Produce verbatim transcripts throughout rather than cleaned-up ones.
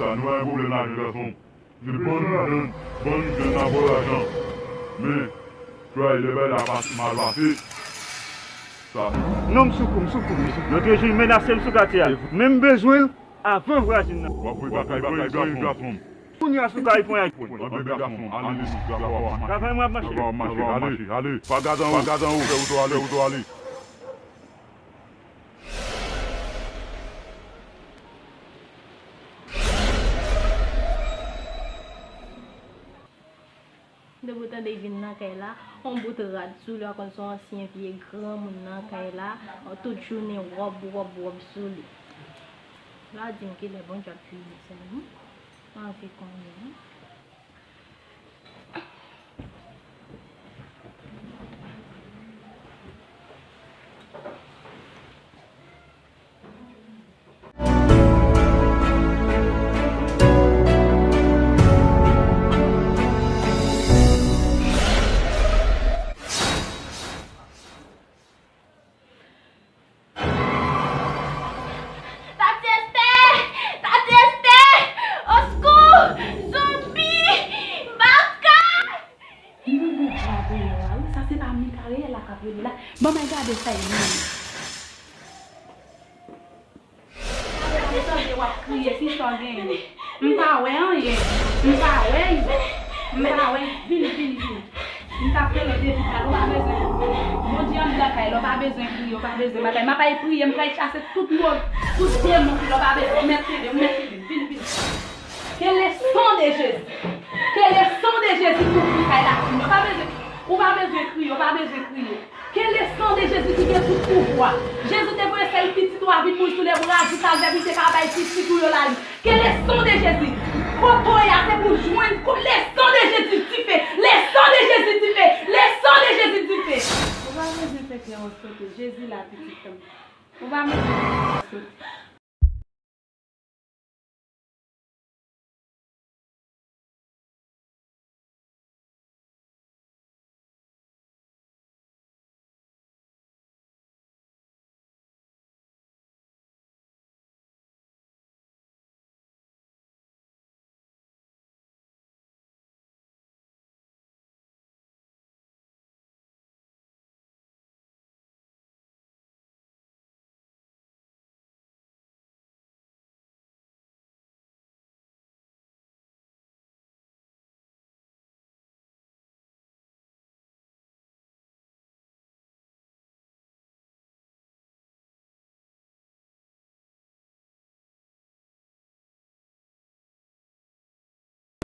Nou pa gen pwoblèm lajan, gason. Se bann jèn, bann jèn n ap ba w lajan. Men, tray, lè bagay la pa mal pase, sa. Non, m sou kou, m sou kou, m sou kou. Yo te jwenn menase m sou katye a. Men m bezwen l avan vwazin nan. W ap voye bagay pran gason. Kounye a sou kay pran. Anben gason, ale, gason. Travay mwen ap mache. Travay w ap mache, ale, ale. Pa gade anwo, pa gade anwo. Fè wout ou ale, wout ou ale. Depi w tande l vin nan kay la, yon bout rad sou li, w a konn se yon ansyen vye granmoun nan kay la, tout jounen wòb, wòb, wòb sou li. La di m kilè Bondye ap vini sèlman. Mwen anvi konnen. Tati Estè! Tati Estè! Oskou! Zonbi! Baka! Li rele djab reyèl la, wi, sa se pa Mika reyèl la k ap rele la. Ban m al gade sa l ye menm. Sa se pa m tande w ap kriye, kisa w genyen? M pa wè anyen. M pa wè, m pa wè. Vini, vini, vini. M t ap rele depi talè, ou pa bezwen. Bondye anndan kay la, ou pa bezwen kriye, ou pa bezwen bagay. M ap al priye, m pral chase tout mo, tout demon ki la, ou pa bezwen. Ou mèt tande, ou mèt tande. Vini, vini. Que le sang de Jésus. Que le sang de Jésus kouvri kay la. Ou pa bezwen, ou pa bezwen kriye, ou pa bezwen kriye. Que le sang de Jésus ki gen tout pouvwa. Jezi te voye sèl pitit ou a vin mouri sou le bra di Kalvè pou l te ka bay pitit ou yo lavi. Que le sang de Jésus. Kote w ye a, se pou jwenn ko-, le sang de Jésus dife. Le sang de Jésus dife. Le sang de Jésus dife. Ou pa bezwen fè kè w sote. Jezi la, pitit mwen. Ou pa bezwen fè kè w sote.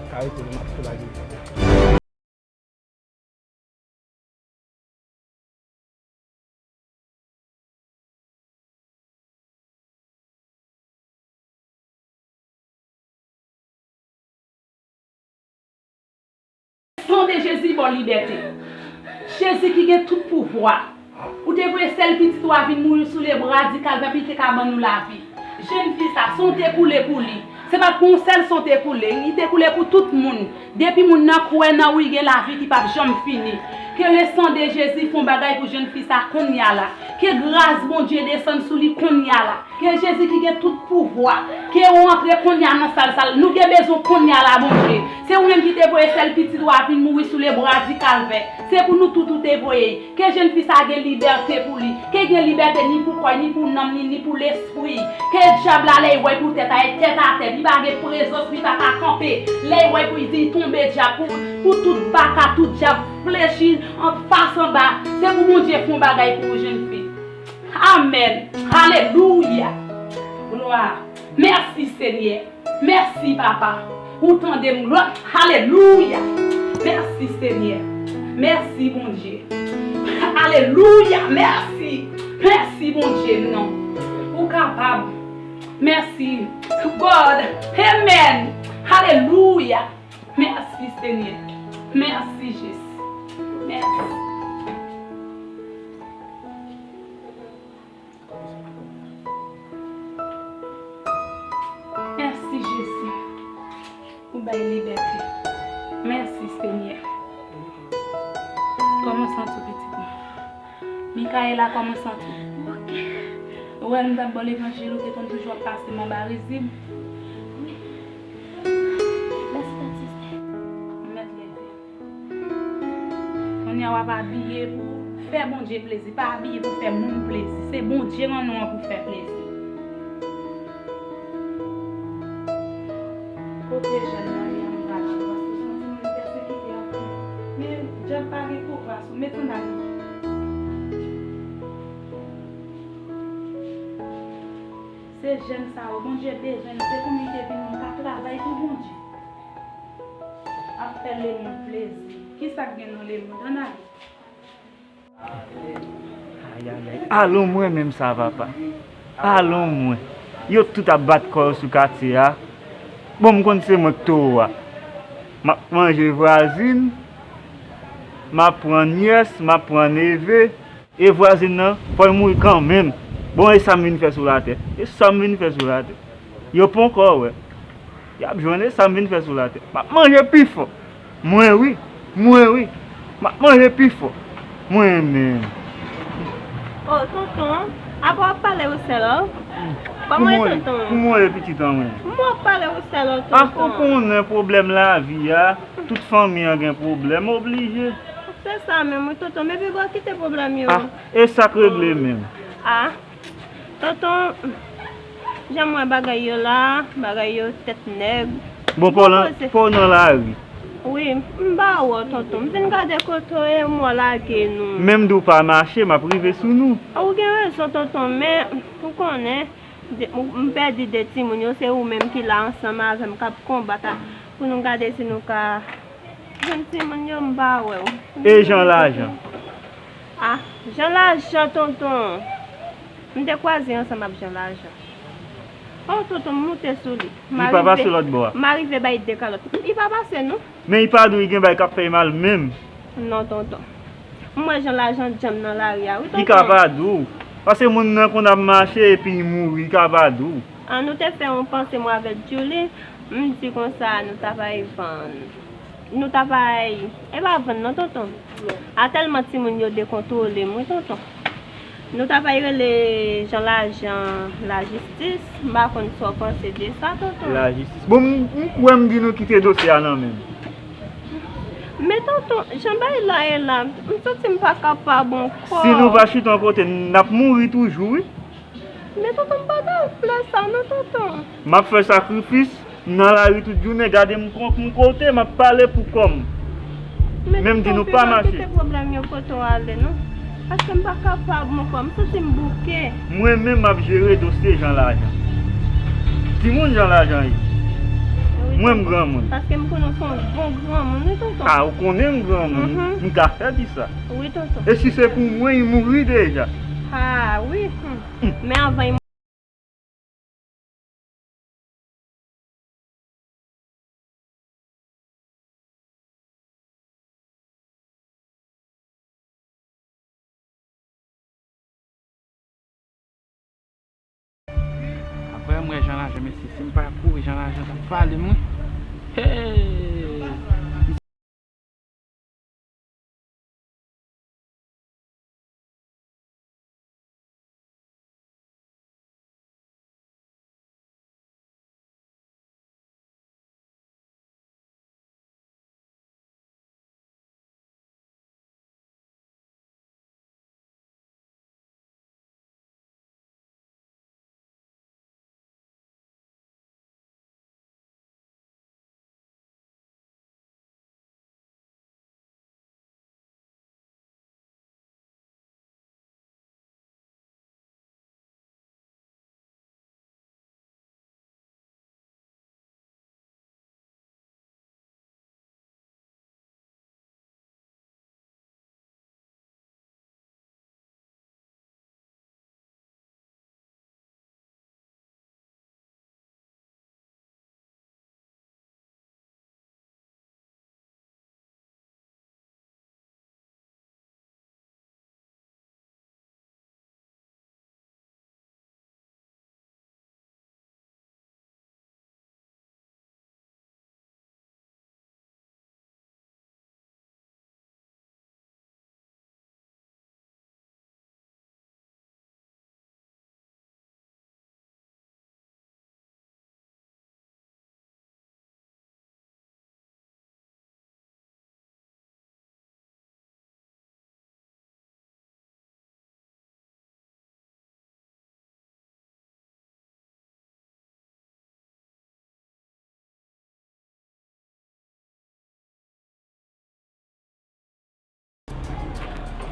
Ka rete, m ap soulaje. San de Jezi ba w libète. Jezi ki gen tout pouvwa. Ou te voye sèl pitit ou a vin mouri sou lebra di Kalvè pou li te ka ban nou lavi. Jèn fi sa, san w te koule pou li. Se pa t pou yon sèl san w te koule, li te koule pou tout moun. Depi moun nan kwè nan ou, li gen lavi ki p ap janm fini. Ke le san de Jezi fè yon bagay pou jèn fi sa kounye a la. Ke gras Bondye desann sou li kounye a la. Ke Jezi ki gen tout pouvwa, ke ou antre kounye a nan sal sa. Nou gen bezwen kounye a la, Bondye. Se ou menm ki te voye sèl pitit ou a vin mouri sou lebra di Kalvè. Se pou nou tout ou te voye. Ke jèn fi sa gen libète pou li. Ke gen libète ni pou kò, ni pou nanm li, ni pou lespri. Ke dyab la lè l wè pou tèt a, e tèt atè. Li pa gen prezans, li pa ka kanpe. Lè l wè pou li di l tonbe dyab, pou, pou tout baka, tout dyab flechi an fas anba. Se pou Bondye fè yon bagay pou ou, jèn fi. Amèn. Alelouya. Glwa. Mèsi, Senyè. Mèsi, papa. Ou tande m. Glwa. Alelouya. Mèsi, Senyè. Mèsi, Bondye. Alelouya. Mèsi. Mèsi, Bondye. Non. Ou kapab. Mèsi, God. Amèn. Alelouya. Mèsi, Senyè. Mèsi, Jezi. Mèsi. Mèsi, Jezi. Ou bay libète. Mèsi, Senyè. Kòman w santi w, pitit mwen? Mikaela, kòman w santi w? Ok. Ou wè, m t ap ba w levanjil, ou te konn toujou ap pase m anba rizib. Wi. W ap abiye pou fè Bondye plezi, pa abiye pou fè moun plezi. Se Bondye rann ou an pou fè plezi. Kote jèn nan ye, m pa la, paske se yon timoun pèsekite anpil. Men dyab pa gen pouvwa sou, met sandal ou. Se jèn sa yo, Bondye bezwen nou, se pou nou te vin nou ka travay pou Bondye. Ap fè lemonn plezi. Kisa k gen nan lemonn? Ann ale. Ay, ay, ay. Alon mwen menm sa, papa. Alon mwen. Yo tout ap bat kò yo sou katye a. Bon, m konn se mwen k towo a. M ap manje vwazin. M ap pran nyès, m ap pran neve. E vwazin nan, fò l mouri kanmenm. Bon, e sa m vin fè sou latè? E sa m vin fè sou latè? Yo ponkò wè. Y ap jwenn, e sa m vin fè sou latè? M ap manje pi fò. Mwen wi. Mwen wi. M ap manje pi fò. Mwen menm. Oh, tonton, apa w ap pale ou sèl, oh? Kòman w ye, tonton? Kòman w ye, pitit an mwen? M ap pale ou sèl, oh, tonton. Ah, ou konnen pwoblèm lavi a, tout fanmi an gen pwoblèm, oblije. Se sa menm, wi, tonton, men pi bò kite pwoblèm yo. Ah, e sa k regle menm? Ah, tonton, jan m wè bagay yo la, bagay yo tèt nèg. Bon, pa w nan, pa w nan lari. Wi, m pa wè w, tonton. M vin gade kote w ye, m wè w lage nou. Menm di w pa mache, m ap rive sou nou. Ou gen rezon, tonton, men ou konnen, de, m pèdi de timoun yo, se ou menm ki la ansanm avè m, k ap konbat a, pou nou gade si nou ka jwenn timoun yo, m pa wè w. E Jan Lajan? Ah, Jan Lajan, tonton. M te kwaze ansanm ak Jan Lajan. Oh, tonton, m moute sou li. Li pa pase lòt bò a? M arive bay de kalòt. Li pa pase, non. Men li pa di w li gen bagay k ap fè l mal menm? Non, tonton. M wè Jan Lajan djanm nan lari a, wi, tonton. Li ka pa di w. Paske moun nan konn ap mache epi li mouri, li ka pa di w. An, nou te fè yon panse, mwen avèk Julie. M di konsa, nou ta pral vann. Nou ta pral, e pa vann non, tonton. A tèlman timoun yo dekontwole m, wi, tonton. Nou ta pral rele Jan Lajan lajistis. M pa konn sa w panse de sa, tonton. Lajistis. Bon, m, m kwè m di nou kite dosye a nan men m. Men, tonton, jan bagay la ye la, m santi m pa kapab ankò. Si nou pa chita yon kote, n ap mouri toujou, wi. Men tonton, m pa ta vle sa non, tonton. M ap fè sakrifis, m nan lari tout jounen, gade m kon, m kote, m ap pale pou kò m. Men m di nou pa mache. Kite pwoblèm yo kote w ale non. Paske m pa kapab ankò, m santi m bouke. Mwen menm m ap jere dosye Jan Lajan. Timoun Jan Lajan ye. Wi, mwen m granmoun. Paske m konnen w se yon bon granmoun, wi, tonton. A, ou konnen m granmoun, m ka fè pi sa. Wi, tonton. E si se pou mwen, li mouri deja. A, wi. Men anvan Apre m wè Jan Lajan, mesye, si m pa kouri, Jan Lajan t ap vale m, wi. Hey!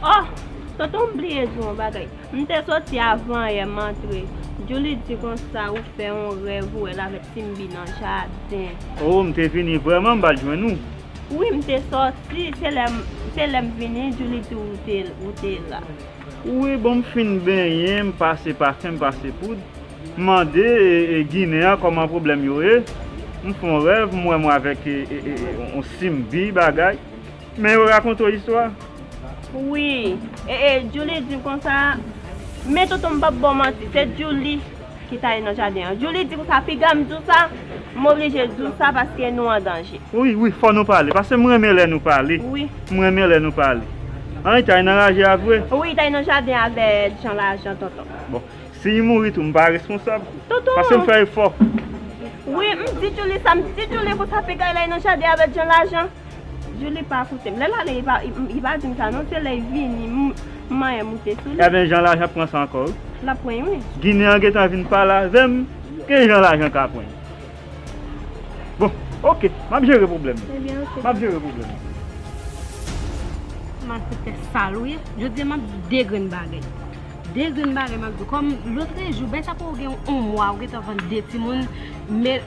Oh, tonton, m bliye di w yon bagay. M te soti avan yè, m antre. Julie di konsa ou fè yon rèv, ou wè l avèk Simbi nan jaden. Oh, m te vini vrèman, m pa t jwenn ou. Wi, m te soti, se lè m, se lè m vini, Julie di ou te, ou te la. Wi, bon, m fin benyen, m pase pafen, m pase poud. M mande, e, e, Ginen an kòman pwoblèm yo ye. M fè yon rèv, m wè mwen avèk, e, e, e, e, yon Simbi bagay. Men yo rakonte w istwa. Wi, e, e, Julie di m konsa, men tonton, m p ap ba w manti, se Julie ki t ale nan jaden an. Julie di konsa, piga m di w sa, m oblije di w sa paske nou an danje. Wi, wi, fò nou pale, paske m renmen lè nou pale. Wi. M renmen lè nou pale. An, li t ale nan raje a vre? Wi, li t ale nan jaden avèk Jan Lajan, tonton. Bon, si li mouri tou, m pa responsab. Tonton. Paske m fè efò. Wi, m di Julie sa, m di Julie konsa, piga l ale nan jaden avèk Jan Lajan. Julie pa koute m. Lè l ale, li pa, li, li pa di m sa non, se lè l vini, m, m manyen moute sou li. Ebyen, Jan Lajan pran sa ankò, wi. L ap pran, wi. Ginen an gentan vin pale avè m, ke Jan Lajan ka pran? Bon, oke, m ap jere pwoblèm nan. Ebyen, oke. M ap jere pwoblèm nan. Malfektè sal ou ye. Jodi a, m ap di de grenn bagay. De grenn bagay, m ap di w. Kòm lòtrejou, bèy sa poko gen yon mwa, ou gentan vann de timoun, men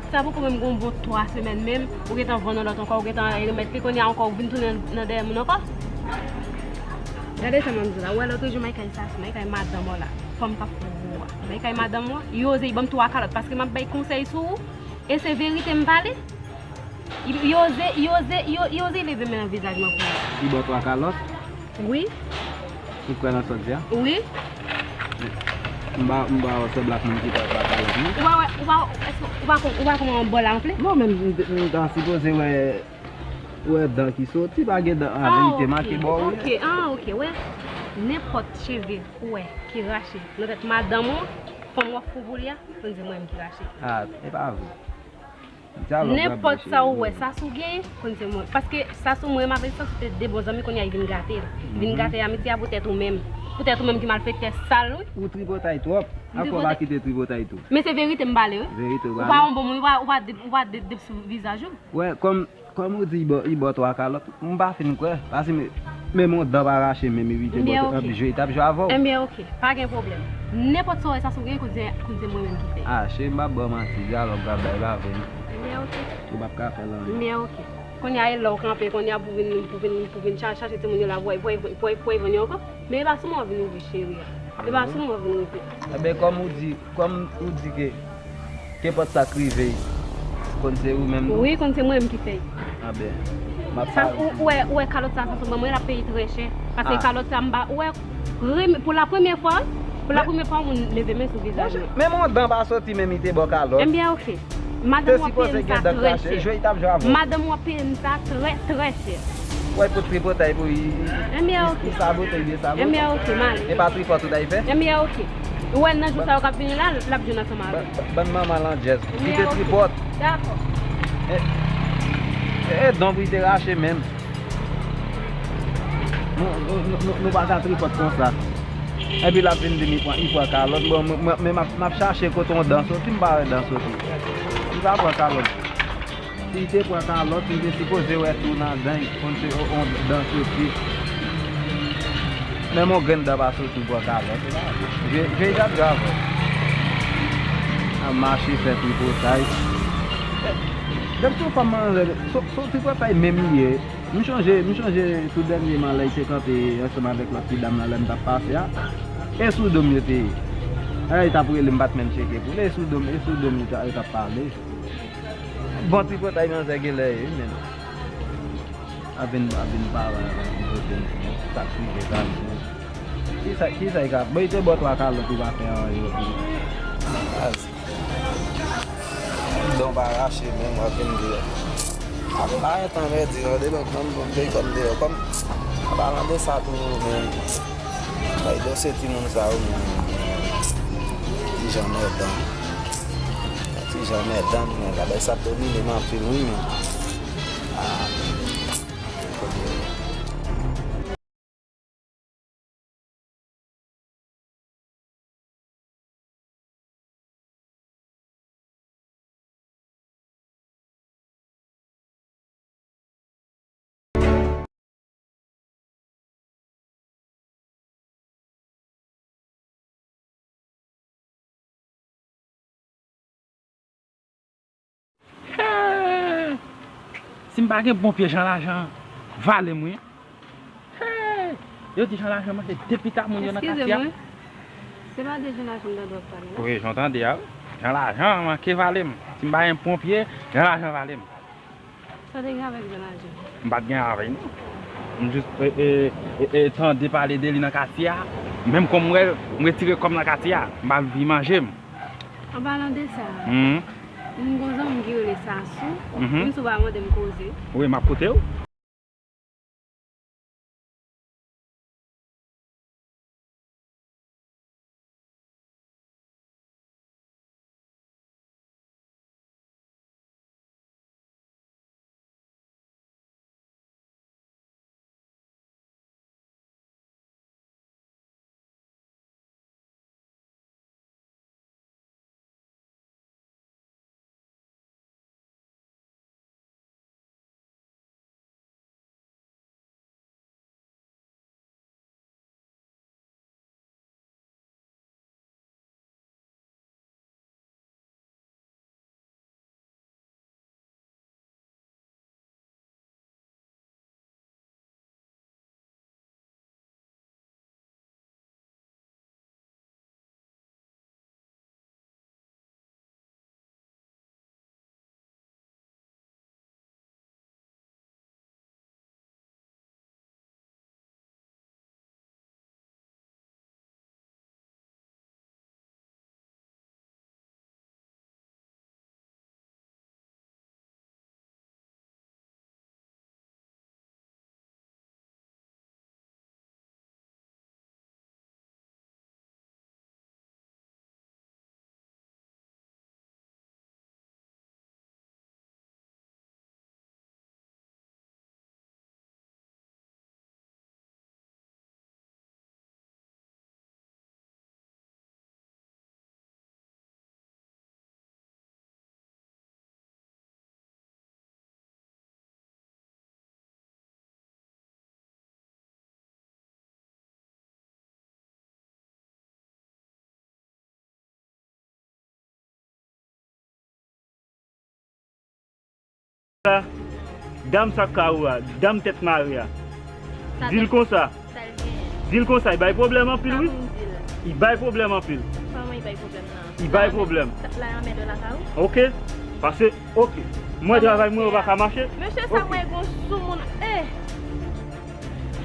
Sa poko menm gen yon bon twa semèn menm, ou gentan vann yon lòt ankò, ou gentan remèt li, kounye a ankò ou vin tounen nan dèyè moun ankò. Gade sa m ap di w la, ou wè lòtrejou m al kay sa, m al kay madanm ou la, fanm k ap fè gwo a. M al kay madanm ou, li oze li ban m twa kalòt, paske m ap bay konsèy sou ou, e se verite m pale. Li, li oze, li oze, li, li oze leve men nan vizaj mwen pou ou. Li ba w twa kalòt? Wi. Ou kwè nan sa w di a? Wi. M ba, m ba w se blak moun ki fè sa kalòt, non? Ou pa wè, ou pa, èske ou pa kon, ou pa kon yon bò la anfle? Non, men m, m, m ta sipoze wè, wè dan ki soti, pa gen dan, an verite, make bò wi. Ah, ok, ah, ok, wè. Nenpòt cheve ou wè ki rache nan tèt madanm ou, fanm w ap fou pou li a, konn se mwen menm ki rache. Ah, e pa vre. Nenpòt sa ou wè, sa sou gen, konn se mwen. Paske sa sou mwen, m ap santi se de bon zanmi, kounye a, li vin gate l. Li vin gate amitye a poutèt ou menm. Poutèt ou menm ki malfektè sal, wi. Ou tripotay twòp. Ankò pa kite tripotay tou. Men se verite m pale, wi. Verite ou pale. Ou pa yon bon moun, ou pa, ou pa de, ou pa de, de sou vizaj ou. Wè, kòm, kòm ou di, li ba, li ba w twa kalòt. M pa fin kwè, paske men, menm yon dan pa rache, menm epi te bò, ap jwe, t ap jwe avè w. Ebyen, ok, pa gen pwoblèm. Nenpòt sa w wè sa sou gen, konn se, konn se mwen menm ki fè. Ah, cheri, m p ap ba w manti, dyalòg w ap bay pa vre non. Ebyen, ok. Ou p ap ka fè l anyen. Ebyen, ok. Kounye a, e la w kanpe, kounye a pou vin, pou vin, pou vin cha-, chache timoun yo la, pou, pou, pou, pou, pou vann yo ankò. Men e pa sou mwen w vin rive, cheri a. E pa sou mwen w vin rive. Ebyen, kòm ou di, kòm ou di ke, kenpòt sa k rive, konn se ou menm, non? Wi, konn se mwen menm ki fè l. Anben, m ap pale. Ou, ou wè, ou wè kalòt sa, sa sou mwen, mwen, l ap peye trè chè. Paske kalòt sa, m pa, ou wè, pou la premyè fwa, pou la premyè fwa, yon moun leve men sou vizaj mwen. Menm yon dan pa soti, menm li te ba w kalòt. Ebyen, ok. Madanm w ap peye m sa trè chè. Madanm w ap peye m sa trè, trè chè. Wè, pou tripotay pou li, li, li sabote, li desabote. Ebyen, ok, m ale. E pa tripòt ou t al fè? Ebyen, ok. Ou wè nan jou sa yo k ap vini la, l ap jwenn ansanm avè w. Ban, ban, ban manman landjèz. Kite tripòt. Dakò. E, e, e don pou li te rache menm. Nou, nou, nou, nou, nou pa ka tripòt konsa. Epi l ap vin di m li pran, li pran kalòt. Bon, mwen, mwen, men m ap, m ap chache kote yon dan soti, m pa wè dan soti. Li pa pran kalòt. Si li te pran kalòt, li te sipoze wè tou nan dan, konn se yon, yon dan soti. Menm yon grenn dan pa soti pou pran kalòt. Je, je, y ap jwe avè w. Ap mache fè tripotay. Depi yon fanm manzè, se, se tripotay menm li ye. M chonje, m chonje tou dènyèman lè l te kanpe ansanm avèk lòt ti dam nan lè m t ap pase a. E sou do m yo te ye. Lè l t ap rele m pa t menm tcheke pou l. E sou do m, e sou do m yo t ap pale. Bon tripotay manzè genlè ye wi menm. Ap vin, ap vin pale avèk m kote m sa k rive sa m di. Kisa, kisa l ka, bon, li te ba w twa kalòt, li pa fè anyen pou li. Baz. Don pa rache menm, w ap vin di. Ap pa gen tan pèdi non, depi m konn bon, m te konn deyò. Kòm, an palan de sa tou, men, bay dosye timoun sa yo, men, ti jan mèdan. Ti jan mèdan, men, la bay sa domine m anpil, wi, men. Ah, men. Si m pa gen ponpye, Jan Lajan vale m, wi. Hey! Yo di Jan Lajan manke de pita moun yo nan katye a. Eskize mwen. Se pa de Jan Lajan m tande w ap pale, non? Wi, jan w tande a, wi. Jan Lajan manke vale m. Si m pa gen ponpye, Jan Lajan vale m. Sa w te gen avèk Jan Lajan? M pa t gen avè l, non. M jis, e, e, e, e, tande pale de li nan katye a. Menm kòm m wè, m retire kò m nan katye a. M pa vle li manje m. An palan de sa, m gon zanmi m ki rele Sasou. Menm si w pa mande m koze. Wi, m ap koute w. Dam sak karo a, dam tèt mare a. Di l konsa. Di l konsa, li bay pwoblèm anpil, wi. Li bay pwoblèm anpil. Li bay pwoblèm. Oke. Pase, oke. Mwen travay mwen, yo pa ka mache. Mesye sa mwen gon soumoun. Eh.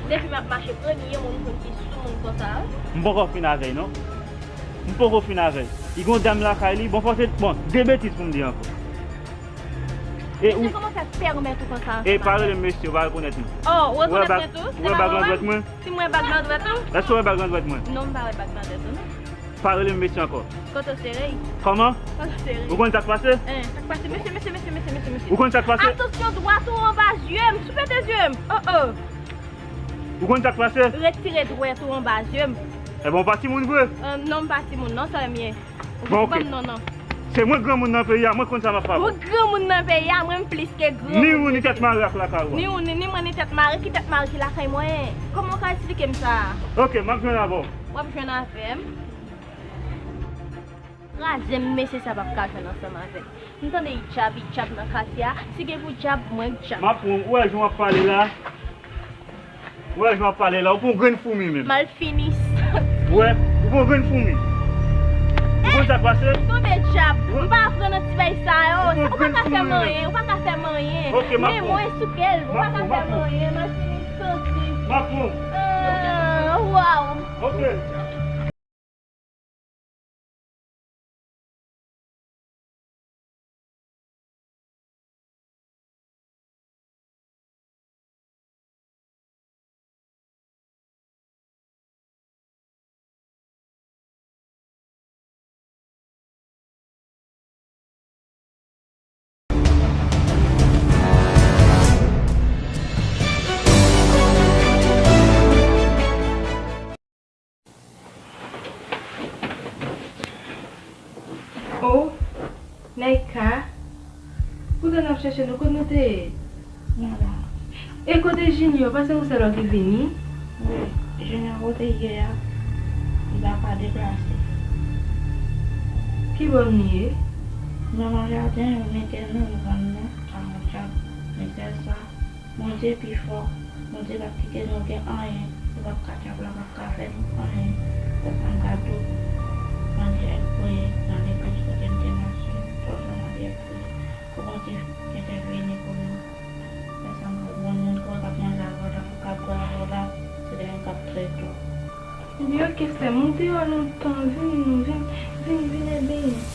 Depi m ap mache, premye moun m konn ki soumoun konsa. M poko fin avè l, non. M poko fin avè l. Li gon dam lakay li, bon, fòse, bon, de betiz pou m di ankò. E ou kòman fè pèmèt ou konsa? E pa rele m mesye, ou pa rekonèt mwen. Oh, ou rekonèt mwen tou? Ou wè bag nan dwèt mwen? Si m wè bag nan dwèt ou? Èske ou wè bag nan dwèt mwen? Non, m pa wè bag nan dwèt ou, non. Pa rele m mesye ankò. Kote w sere? Kòman? Kote w sere? Ou konn sa k pase? Hein, sa k pase? Mesye, mesye, mesye, mesye, mesye, mesye. Ou konn sa k pase? Atansyon, dwèt ou anba zye m, sou pete zye m. Oh, oh. Ou konn sa k pase? Retire dwèt ou anba zye m. Ebyen, ou pa timoun vre? Euh, non, m pa timoun, non, sè m ye. Bon, oke. Ban m non, non. Se mwen granmoun nan peyi a, mwen konn sa m ap fè avè w. Ou granmoun nan peyi a, mwen m plis ke granmoun. Ni ou ni tèt mare ak lakay ou a. Ni ou ni, ni mwen ni tèt mare, ki tèt mare ki lakay mwen? Kòman w ka esplike m sa? Oke, m ap jwenn avè w. W ap jwenn avè m. Kraze m, mesye sa p ap ka jwenn ansanm avè m. M tande y djab, y djab nan katye a. Si gen pou djab, mwen k djab. M ap pran, ou wè jan w ap pale la? Ou wè jan w ap pale la? Ou pa yon grenn foumi menm. Malfinisant. Ou wè? Ou pa yon grenn foumi. Ou konn sa k pase? Tonbe djab. M pa pran nan ti bay sa yo. Ou pa ka fè m anyen. Ou pa ka fè m anyen. Oke, m ap pran. Men mwen sou kè l. Ou pa ka fè m anyen. Malfinisant. M ap pran. Ah, waw. Oke. Oh, Naïka, poutan n ap chèche nou, kot nou te ye? Nou la. E kote Junior? Paske ou sèl ou ki vini? Wi, Junior kote l ye a, li pa ka deplase. Ki bò m li ye? Nan, nan jaden, yo mete nou, yo vann nou a yon djab. Sè sa, Bondye pi fò. Bondye p ap kite nou gen anyen. Li p ap ka dyab la p ap ka fè nou anyen. Sè sa m ka di w, Bondye ap voye nan legliz kote m te mache. Tout jan Bondye ap voye. Pou Bondye entèveni pou nou. Sè sa m ka di w, moun k ap manje avè w la, k ap bwè avè w la, se de moun k ap trete w. Li di, ok, sè m, ou deyò lontan, vini non, vin, vin, vin ede nou.